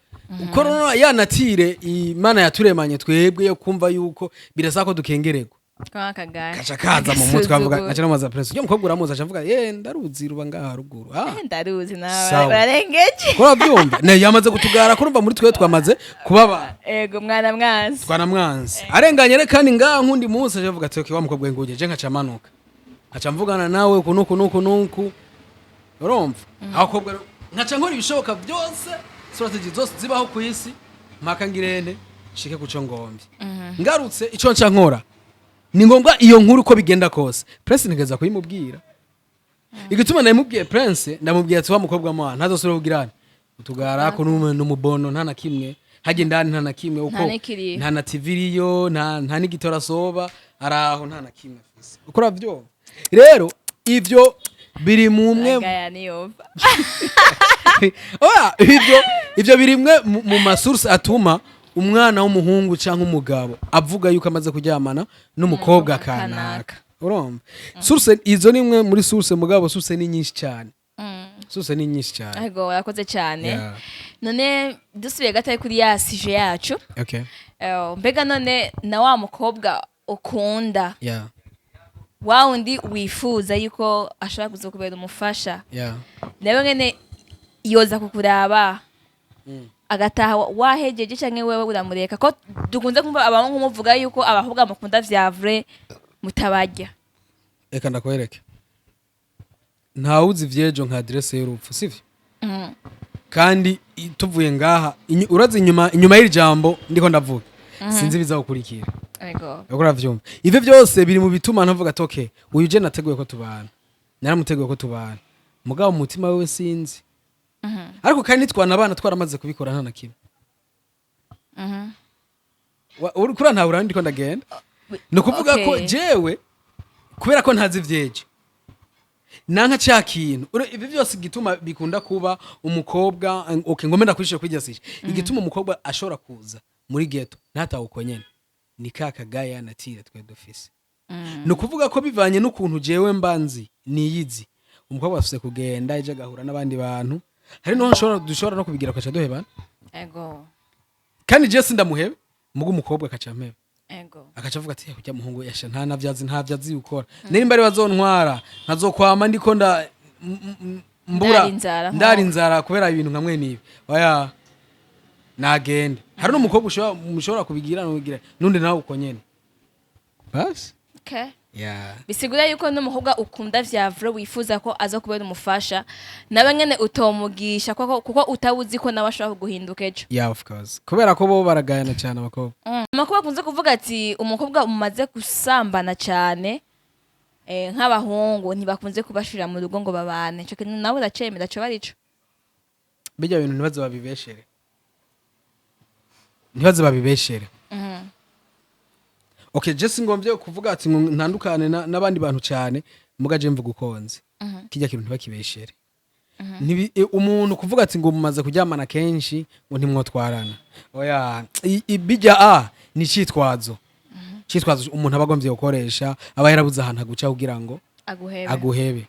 uko rero ya nature Imana yaturemanye twebwe yo kumva yuko birasaba ko dukengererwa, Akagara. kaca kaza mu mutwe, avuga, Agasuzuguro. aca namaza Prince: "Ujya mukobwa uramuzi?" Aca avuga: "Ye, ndaruzi, ruba ngaha haruguru." Ah. Ndaruzi nawe. Sawa. Urarengeje. Ko urabyumva ne, yamaze kutugara, kurumva muri twe twamaze kubabara. Ego, mwana mwanzi. Twanamwanze. Arenganye rero kandi ngaha nkundi munsi, aje avuga ati: "Okay, wa mukobwa nguje je," nkaca manuka, nkaca mvugana nawe uku nuku nuku nuku. Urumva abakobwa rero, nkaca nkora ibishoboka byose, strategy zose zibaho ku isi, mpaka ngirente shike kuco ngombye. Ngarutse, ico nca nkora ni ngombwa iyo nkuru uko bigenda kose Prince ntigeza kuyimubwira. Igituma ndamubwiye Prince, ndamubwiye ati: "Wa mukobwa mwana ntazosubira kugirana utugara ko n'umubono, nta na kimwe hajya indani, nta na kimwe uko Nta n'ikiriyo. nta na TV iriyo, nta n'igitora soba araho, nta na kimwe afise." Uko uravyumva rero, ivyo biri mu mwe. Agaya niyumva. Oya, ivyo biri mwe mu ma source atuma umwana w'umuhungu canke umugabo avuga yuko amaze kuryamana n'umukobwa Umukobwa kanaka. kanaka. Urumva source izo ni imwe muri source, mugabo source ni nyinshi cyane, source ni nyinshi cyane. Ego, urakoze cyane. None dusubiye gato kuri ya sujet yacu, mbega none na wa mukobwa ukunda, wa wundi wifuza yuko ashobora kuza kubera umufasha, nawe nyene yoza kukuraba agataha wahejeje, canke wewe uramureka? Ko dukunze kumva abahungu muvuga yuko abakobwa mukunda vya vrai mutabarya. Reka ndakwereke, ntawuzi ivyejo nka adresse y'urupfu, sivyo? Kandi tuvuye ngaha, urazi inyuma y'iri jambo ndiko ndavuga, sinzi ibizagukurikira. Uriko uravyumva, ivyo byose biri mu bituma ntavuga ati: "Okay, uyu je nateguye ko tubana, naramuteguye ko tubana," mugabo mu mutima wewe sinzi. Ariko kandi nitwana abana twaramaze kubikora, nta na kimwe. Uriko urantahura ndiko ndagenda? Ni ukuvuga ko jewe kubera ko ntazi ivyejo. Nanka ca kintu. Ibi byose igituma bikunda kuba umukobwa, okay, ngombe ndakwishyura kuri iryo sije. Igituma umukobwa ashobora kuza muri ghetto ntatawe uko nyene, ni ka kagaya natire twe dufise. Ni ukuvuga ko bivanye n'ukuntu jewe mbanzi niyizi, umukobwa afise kugenda ejo agahura n'abandi bantu. Hari n'aho dushobora no kubigira ukaca duhebana. Kandi jewe sindamuhebe, muga umukobwa akaca ampeba. Akaca avuga ati: "Ujya muhungu yasha nta navyazi, ntavyazi gukora, nimba ari bazontwara nkazokwama ndiko nda mbura." Ndara inzara. Ndara inzara kubera ibintu nka mwene ibi. Oya, nagende. Hari n'umukobwa mushobora kubigira nubigira nundi nawe uko nyene basi. Yeah. Bisigura yuko n'umukobwa ukunda vya vrai, wifuza ko aza kubera umufasha, nawe nyene utomugisha kuko utabuzi ko nawe ashobora kuguhinduka ejo. Yeah, of course, kubera ko bo baragayana cyane abakobwa. Amakuru bakunze kuvuga ati umukobwa umaze gusambana cyane, nk'abahungu ntibakunze kubashira mu rugo ngo babane. Ico kintu nawe uracemera, coba arico? Bijya bintu ntibaze babibeshere, ntibaze babibeshere. Okay, je singombye kuvuga ati ngo ntandukane n'abandi bantu cyane, muga je mvuga ukonze. Kijya kintu ntibakibeshere. Umuntu kuvuga ati ngo mumaze kuryamana kenshi ngo ntimwotwarana, oya. Bijya a ni icitwazo, icitwazo umuntu aba agombye gukoresha, aba yarabuze ahantu aguca kugira ngo aguhebe. Aguhebe.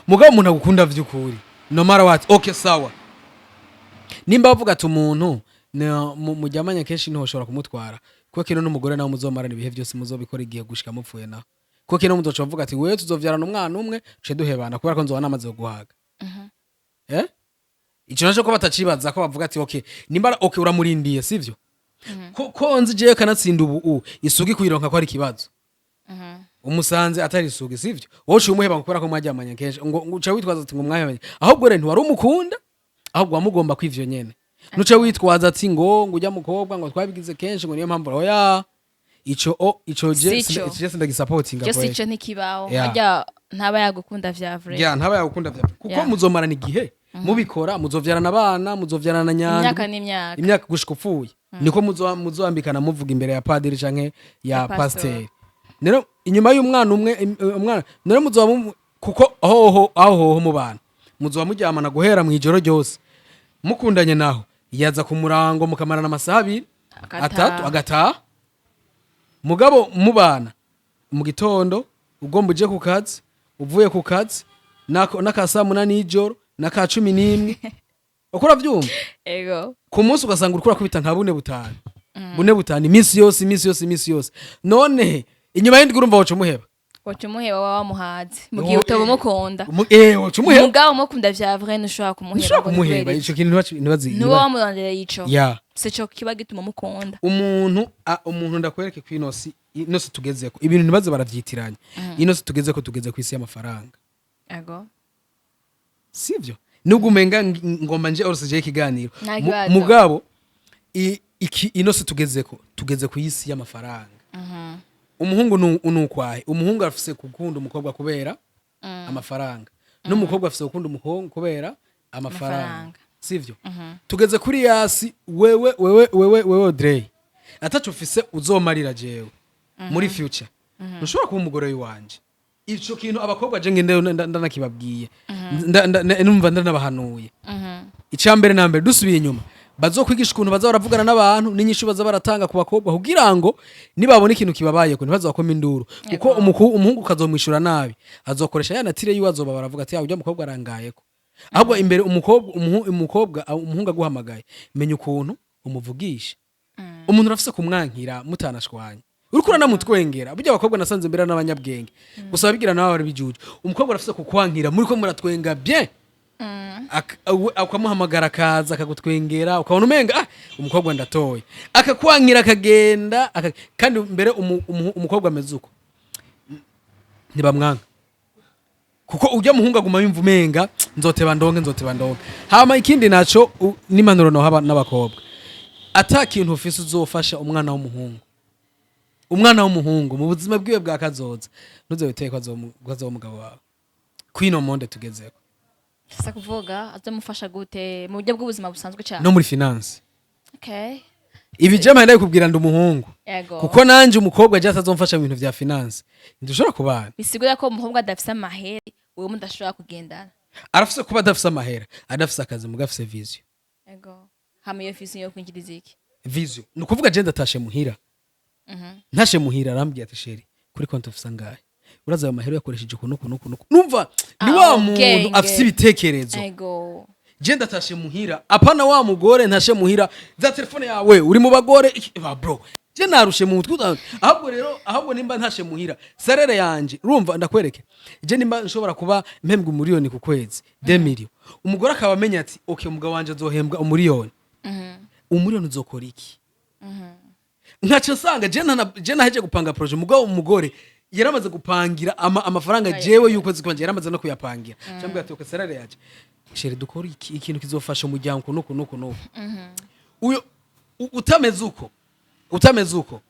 Mugabo umuntu agukunda vy'ukuri, no matter what, okay, sawa, nimba bavuga ati umuntu muryamanye kenshi ntihoshobora kumutwara, kuko kino n'umugore nawe muzomarana ibihe byose, muzobikora igihe gushika mupfuye naho, kuko kino muzoca bavuga ati wewe tuzovyarana umwana umwe tuce duhebana kubera ko nzoba namaze guhaga. Ico naco ko batacibaza, ko bavuga ati okay, nimba okay uramurindiye, sivyo? Ko nzi jewe kanatsinda ubu isugi kuyironka ko ari ikibazo, umusanze atari isugi, sivyo? Wowe uciye umuheba ngo kubera ko mwaryamanye kenshi, ngo uca witwaza ati ngo mwahebanye. Ahubwo rero ntiwari umukunda, ahubwo wamugomba kw'ivyo nyene. Nuce witwaza ati ngo ujya mukobwa ngo twabigize kenshi, ngo niyo mpamvu. Oya, ico o ico je Sico. ico je sindagisapotinga. Cyo sico, ntikibaho. Yeah. Harya ntaba yagukunda vya vrai. Ya, ntaba yagukunda vya kuko muzomarana igihe mubikora, muzovyarana abana, muzovyarana nyandu imyaka n'imyaka. Imyaka gushika upfuye, niko muzoambikana muvuga imbere ya padiri canke ya ya pastor. Pasiteri. Rero inyuma y'umwana umwe, umwana rero muzoba kuko aho aho hoho mu bana muzoba muryamana guhera mu ijoro ryose mukundanye, naho yaza ku murango mukamarana amasaha 2, agataha. 3, agataha. Mugabo mubana mu gitondo, ugomba uje ku kazi, uvuye ku kazi, n'aka saa 8 y'ijoro, n'aka 11, uko uravyumva? Ego. Ku munsi ugasanga uriko urakubita nka bune, butanu, bune, butanu, iminsi yose, iminsi yose, iminsi yose. None inyuma y'indwi urumva woca umuheba? Waca umuheba, waba wamuhaze mu gihe utaba umukunda. Woca umuheba. Mugabo umukunda vya vrai ntushobora kumuheba. Ntushobora Ngo ni kumuheba. kubera Ico kintu ntibazi. iki? Ntuba wamurondereye ico. Ya. Sico kiba gituma umukunda. Umuntu ndakwereke ko inosi tugezeko, ibintu ntibaze baravyitiranya. Inosi tugezeko, tugeze ku isi y'amafaranga. Sivyo? Nubwo umenga ngomba nje orose je ikiganiro. Nta kibazo. Mugabo iki inosi tugezeko, tugeze ku isi y'amafaranga. Umuhungu nukwahe, umuhungu afise gukunda umukobwa kubera amafaranga, n'umukobwa afise gukunda umuhungu kubera amafaranga. Amafaranga. Sivyo? Tugeze kuri yasi wewe, wewe, wewe, wewe Audrey, ataco ufise uzomarira jewe muri future, ntushobora kuba umugore w'iwanje. Ico kintu abakobwa je ngende ndanakibabwiye, numva ndanabahanuye. Icya mbere na mbere, dusubiye inyuma, bazokwigisha ukuntu baza baravugana n'abantu n'inyishu baza baratanga ku bakobwa, kugira ngo nibabona ikintu kibabayeko ntibazakome induru, kuko umuhungu ukazomwishura nabi, azokoresha ya nature yiwe, azoba baravuga ati: "Ujya mukobwa arangayeko." Ahubwo imbere umukobwa, umukobwa, umuhungu aguhamagaye, menya ukuntu umuvugisha. Umuntu urafise kumwankira mutanashwanye, uriko uranamutwengera. Burya abakobwa nasanze mbere n'abanyabwenge gusa babigira nabo bari bijuju. Umukobwa arafise kukwankira muriko muratwenga bien, ukamuhamagara akaza akagutwengera, ukabona umenga umukobwa ndatoye, akakwankira akagenda. Kandi mbere umukobwa ameze uko ntibamwanka, kuko ujya muhungu aguma yumva umenga nzoteba ndonke, nzoteba ndonke. Hama ikindi naco, n'impanuro noha n'abakobwa: ata kintu ufise uzofasha umwana w'umuhungu, umwana w'umuhungu mu buzima bwiwe bwa kazoza, ntuze witeye ko azoba umugabo wawe kwino monde tugezeko. Sasa kuvuga azamufasha gute mu buryo bw'ubuzima busanzwe cyane? No muri finance. Ibi je mpande ndabikubwira ndi umuhungu, kuko nanje umukobwa je atazomfasha mu bintu vya finance ntidushobora kubana. Bisigura ko umukobwa adafise amaheri Wewe mudashobora kugendana. Arafise kuba adafise amahera, adafise akazi, muga afise vision. Ego, hama iyo vision yo kwinjiriza iki? Vision ni ukuvuga je ndatashe muhira, ntashe muhira arambwiye ati: "Chéri, kuri konti ufise angahe? Uraza ayo mahera yakoresheje uku nuku nuku nuku." Numva ni Ah, wa ubwenge. muntu afise ibitekerezo. Je ndatashe muhira, apana wa mugore ntashe muhira za telefone yawe uri mu bagore ba bro, je narushe mu mutwe. Ahubwo rero, ahubwo nimba ntashe muhira, salaire yanje, urumva, ndakwereke, je nimba nshobora kuba mpembwa 1 miliyoni ku kwezi, 2 millions, umugore akaba amenya ati: "Okay, umugabo wanje azohembwa 1 miliyoni, 1 miliyoni uzokora iki?" Nkaca nsanga je naheje gupanga projet, mugabo umugore yaramaze gupangira amafaranga jewe y'ukwezi kwanje, yaramaze no kuyapangira. Cyangwa ati: "Okay, salaire yaje, chéri, dukora iki ikintu kizofasha umuryango nuku nuku nuku." Uyo utameze uko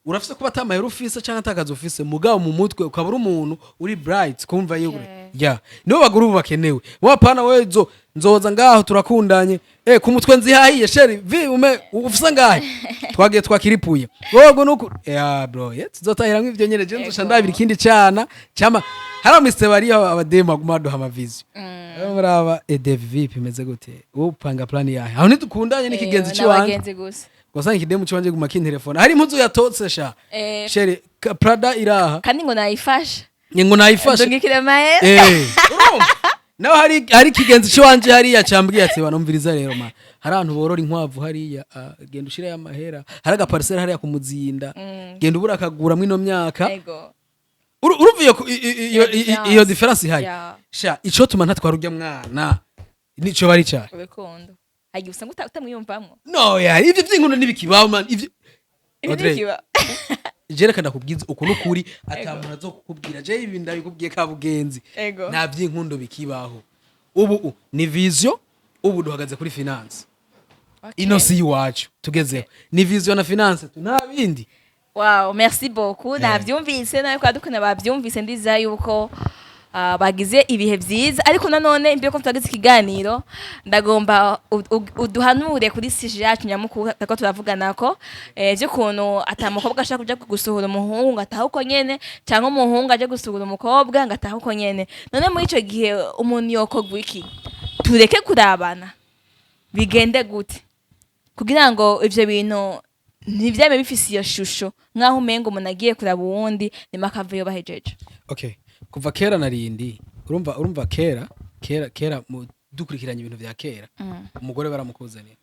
urafise kuba atamahera ufise canke atakazi ufise, mugabo mu mutwe ukaba uri umuntu uri bright, kumva yuko ya nibo bagura ubu bakenewe. Wapana wewe zo nzoza ngaho turakundanye, ku mutwe nzihahiye: "Chéri, vi ume ufise ngahe? Twagiye twakiripuye wowe nuku ya bro." Ye tuzotahira ivyo nyene, je nzosha ndabira ikindi cana cyama hari amise bariyo abademu baguma baduha ama vision. Muraba Edev, vipi, imeze gute? Upanga plan yahe? Aho ntidukundanye n'ikigenzi ciwanje. N'abagenzi gusa. Wasanga ikidemu ciwanje guma kintelefona, hari impuzu yatotse sha: "Chéri, Prada iraha." Kandi ngo nayifashe. Ngo nayifashe. Ndungikire mahera. Urumva naho hari ikigenzi ciwanje hariya cambwiye ati: "Banumviriza rero ma, hari abantu borora inkwavu hariya, genda ushireyo amahera, hari agaparcelle hariya ku Muzinda, genda ubura akagura mwino myaka." Urumva iyo iyo différence ihari. Sha, ico tuma ntatwara urya mwana nico bari cyane. Urukundo hagiye usanga utamwiyumvamwo. No ya, ivyo vy'inkundo ntibikibaho man, ivyo Ibi Audrey, ntibikiba. Je reka ndakubwiza uku nukuri, ata muntu azokukubwira, je ibi ndabikubwiye kabugenzi. Nta vy'inkundo bikibaho ubu, ni vision. Ubu duhagaze kuri finance. Ino si iwacu tugezeho, ni vision na finance tu, nta bindi. Wow, merci beaucoup. Navyumvise nawe kwa dukuna bavyumvise, ndiza yuko bagize ibihe vyiza. Ariko nanone imbere ko tutagize ikiganiro, ndagomba uduhanure kuri sujet yacu nyamukuru tako turavugana ko vy'ukuntu ata mukobwa ashaka kuja gusuhura umuhungu ngo atahe uko nyene, canke umuhungu aje gusuhura umukobwa ngo atahe uko nyene. None muri ico gihe umuntu yokorwa iki? Tureke kurabana, bigende gute kugira ngo ivyo bintu ntivyame bifise iyo shusho nk'aho umenga umuntu agiye kuraba uwundi nyuma akavayo bahejeje? Okay, kuva kera narindi, urumva kera kera kera, dukurikiranye ibintu vya kera, umugore baramukuzanira,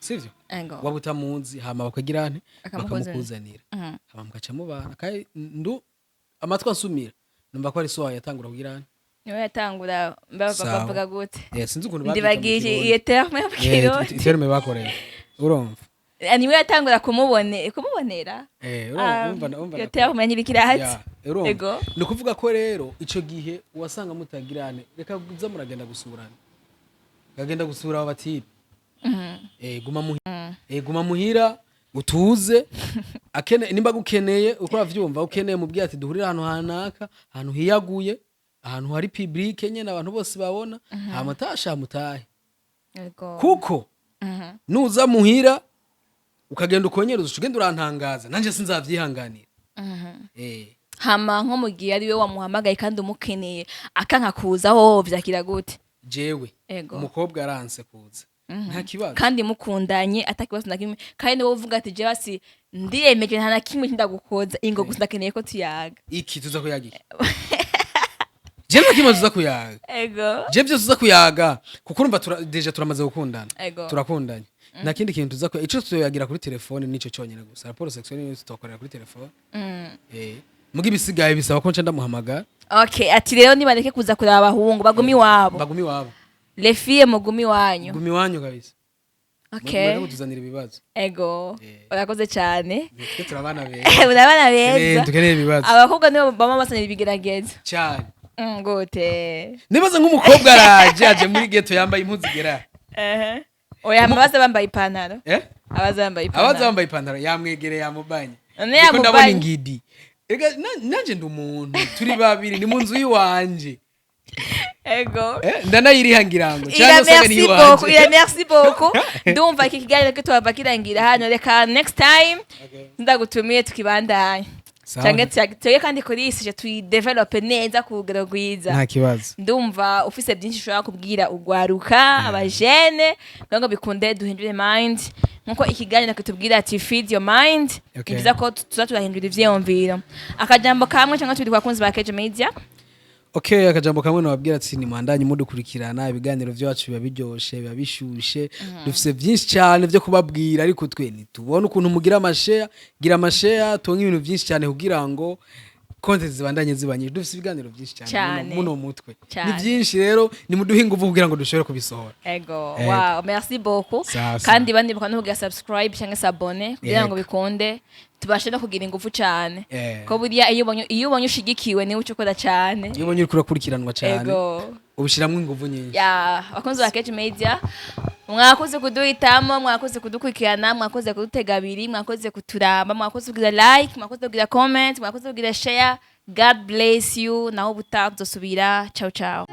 sivyo? Ego. Waba utamuzi, hama bakagira nte? Bakamukuzanira. Bakamukuzanira, hama mukaca mubana. Kandi ndu amatwi ansumira numva ko ari so yatangura kugira nte? Niwe yatangura Sawa. bavuga gute? Sinzi ukuntu babyita mu Ndibagiye Kirundi. iyo terme yo mu Kirundi. Terme bakoreye, urumva. Niwe yatangura kumubonera. Urumva, urumva Iyo terme nyirikirahatsi. Ya, urumva. Ego. Ni ukuvuga ko rero ico gihe wasanga mutagirane, reka kuza muragenda gusurana, kagenda gusura abo batipe. Guma muhira utuze. Akene nimba gukeneye, uko uravyumva, ukeneye mubwiye ati: "Duhurire ahantu hanaka, ahantu hiyaguye, ahantu hari public nyene abantu bose babona, hama tasha mutahe." Kuko nuza muhira ukagenda ukonyereza, ugenda urantangaza, nanje sinzavyihanganira. Hama nko mu gihe ari we wamuhamagaye kandi umukeneye, akanka kuza, ho vyakira gute? Jewe? Ego. Umukobwa aranse kuza, nta kibazo. Kandi mukundanye, atakibazo na kimwe, kandi niwe uvuga ati: "Jewe si ndiyemeje, nta na kimwe ndagukoza, ingo gusa ndakeneye ko tuyaga." Iki tuza kuyaga iki? Jewe nta kimwe tuza kuyaga. Je vyose tuza kuyaga, kuko urumva déjà turamaze gukundana. Turakundanye, nta kindi kintu tuza kuyaga. Ico tuyagira kuri telefone nico cyonyine gusa, rapport sexuelle niyo tutokorera kuri telefone. Muga ibisigaye bisaba ko nca ndamuhamagara. Okay, ati rero nibareke kuza kureba abahungu, bagumi iwabo. Bagumi iwabo. Les filles, mugumi iwanyu. Gumi iwanyu kabisa. Mureke kutuzanira ibibazo. Ego. Urakoze cyane. Twe turabana beza. Urabana beza. Dukeneye ibibazo. Abakobwa nibo bama basanira ibigeragezo. Cyane. Gute? Nibaza nk'umukobwa araje, aje muri ghetto yambaye impuzu igera Ehe, oya, abaza bambaye ipantaro. Eh? Abaza bambaye ipantaro. Abaza bambaye ipantaro, yamwegereye, yamubanye. None Ndiko ndabona yamubanye. ingidi. Ega nanje ndi umuntu, turi babiri, ni mu nzu y'iwanje. Ndanayiriha ngira ngo Ira cyangwa usanga ni merci beaucoup, iwanje. ira merci beaucoup. Ndumva iki kiganiro ko twaba kirangira hano, reka next time ndagutumiye tukibandanye. Sawa. Canke tuyage kandi kuri iyi sujet, tuyidevelope neza ku rugero rwiza. Nta kibazo. Ndumva ufise byinshi ushobora kubwira ugwaruka, abajene, kugira ngo bikunde duhindure mind, nkuko ikiganiro kitubwira ati "Feed your mind". Ni byiza ko tuza turahindura ivyiyumviro. Akajambo kamwe cyangwa tubiri ku bakunzi ba Kejo Media. Okay, akajambo kamwe nababwira ati nimwandanye mudukurikirana, ibiganiro byacu biba biryoshe, biba bishushe. Dufise byinshi cyane byo kubabwira, ariko twe ntitubona ukuntu mugira amashare. Gira amashare, turonke ibintu byinshi cyane kugira ngo content zibandanye ziba nyinshi. Dufise ibiganiro byinshi cyane muno mutwe. Ni byinshi rero, nimuduhe ingufu kugira ngo dushobore kubisohora. Ego. Ego. Wow, merci beaucoup. Sawa, sawa. Kandi bandibuka no kugira subscribe cyangwa s'abonner kugira ngo bikunde tubashe no kugira ingufu cyane, ko buriya iyo ubonye ushigikiwe, niwe uca ukora cyane. Iyo ubonye uriko urakurikiranwa cyane, ubishiramwo ingufu nyinshi. Ya, bakunzi ba Keji Media, mwakoze kuduhitamo, mwakoze kudukurikirana, mwakoze kudutega abiri, mwakoze kuturaba, mwakoze kugira like, mwakoze kugira comment, mwakoze kugira share. God bless you. Naho ubutaha tuzosubira. Ciao ciao.